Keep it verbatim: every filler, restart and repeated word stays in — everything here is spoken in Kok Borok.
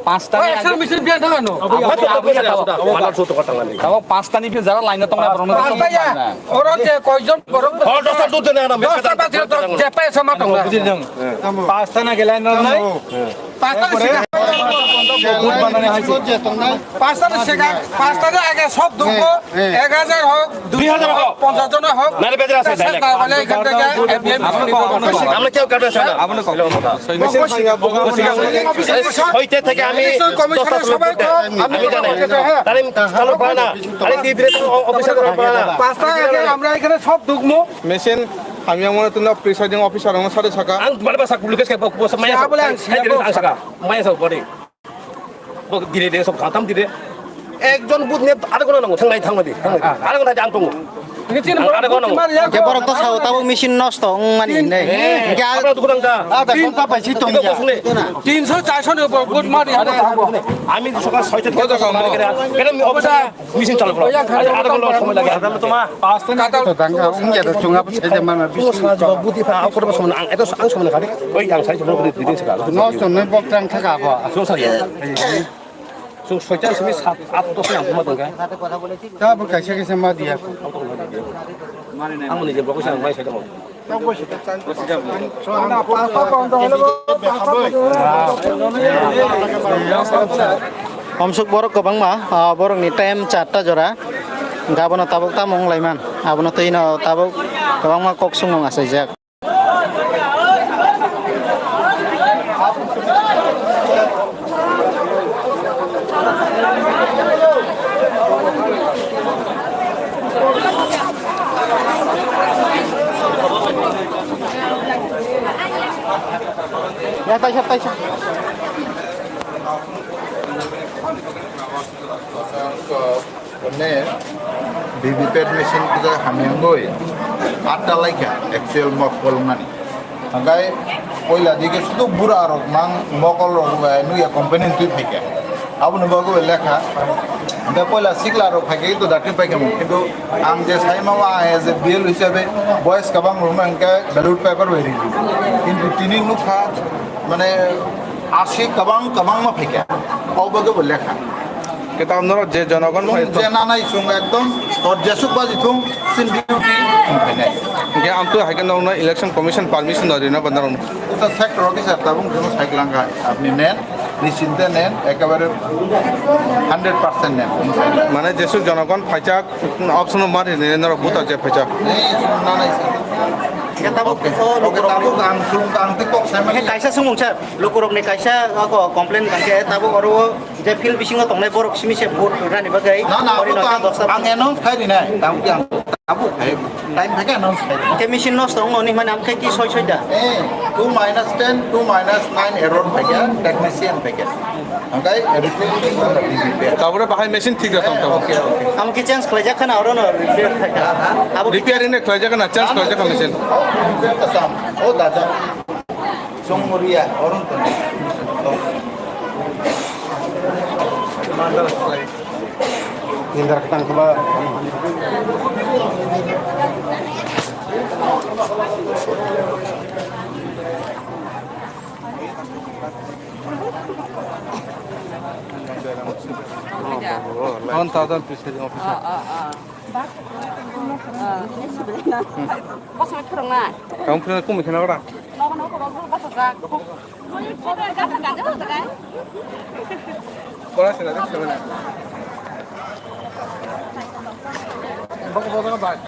Panch ta ni age. Abo, abo, abo, abo, abo, abo, abo, abo, abo, abo, panch ta ni age jara line o tongnai borok no. Panch ta ya. Oro je koijon borok. Hor, dos ta dut dene ano. Dos ta bajre to je pe sama tongo. Panch ta na age line o nai. Panch ta ni siga. Panch ta ni siga. Panch ta ni age sob dukbo. Ek hajar hok, dui hajar hok, ponchas jon hok. Nare bejra ase, direct. Nare bejra ase. Amne kya karta sa? Abone ko. Hoite theke ami dosta solo korte. Ami jane. Tare chalo pana. Are ki dire officer ko pana. Panch ta age amra ekhane sob dukmo. Machine ami amone tunna presiding officer ang sare saka. Ang bale basa public ke bok bos maya sa. Ang saka. Maya sa body. Bo dire de sob khatam dire. Ekjon booth ne ada kono nango thangnai thangmadi. Ada kono ang tongo. Ada kono nango. Ke borok to sao tabo machine nosto wngmani hinwi. Ke abra dukhu nang ka. Ada tin pa pai si tong ya. Tinso charso ni upor booth mari ada. Ami sokal soita thok thok mari kena. Kena mi officer. Machine chalu koro. Ada ada kono somoi lagi. Ada toma. Kata to tang ka ung ya to chunga pa sai de mana. Ko sa jawab buti pha akor ba somoi ang eto ang somoi kadi. Oi ang sai somoi kadi diding saka. No somoi bok tang thaka ba. So sa ya. So soita simi sat at to yang ma tang ka. Ta bo kaisa kaisa ma diya. Ang ni je bok sa mai sai tong. Omsuk borok kwbangma, ah, borokni time charta jora. Gabono tabuk tamo wng laiman. Abono twino tabuk kwbangma kok songmung achaijak. Ya, taisa, taisa. Mane, V V P A T machine kisa hamyangoi, atta laikha, actual mok kolmani. Hingkai, poila dike sudu bura rok mang, mokol rok, eh, nuya company twi phaikha. Aboni bagwi lekha. Hingkai poila sikla rok phaikha, itu dakti phaikha mo. Kintu ang je saima wa, as a B L O hisabe, boys kabang rok no hingkai ballot paper bai ri. Kintu tini nukha, mane, asi kabang, kabang ma phaikha. O bagwi bo lekha. Kita norok je jonogon nwng phai to. Je nanai chwng ekdom hor jesuk baji thung sin duty thung phainai. Hingke amtwi hai khe norokno election commission permission no rina ba norokno. Uta sector officer tabung thung sai klang kha. Apni nen, nichinte nen, ekebare hundred percent nen. Mane jesuk jonogon phaijak option o mari ne norok buta je phaijak. Nei chwng nanai chwng. Hingke tabuk. Okay. O okay, lokorok tabuk ang chwng ang te kok sai mani. Kaisa sumung sir, lokorokni kaisa ako complain kangkhe tabuk oro. Je field bisingo tongnai borok simi se vote rwnani bagwi. Na, na, ori abo to noita ang, dosta ang announce khai rinai. Tamo ki ang abo khai, time thake announce khai rinai. Ke machine nosto wngmani hwnmani ang khai ki soi soita. Eh, two minus ten, two minus nine error phaikha, technician phaikha. Angkai everything is under repair. Tabore bahai machine thik rok tong tamo. Okay, okay. Amo ki change khlaijak khana oro no repair phaikha. Abo ki repair ine khlaijak khana, change khlaijak kha machine. Oh, repair ka sam. Oh, daja. Chongmoriya, oron tong. Nindar ketang keba. On thousand presiding officer. Kamu pernah kum ikhna ora? Kora sila dek sila. Baka baka bai.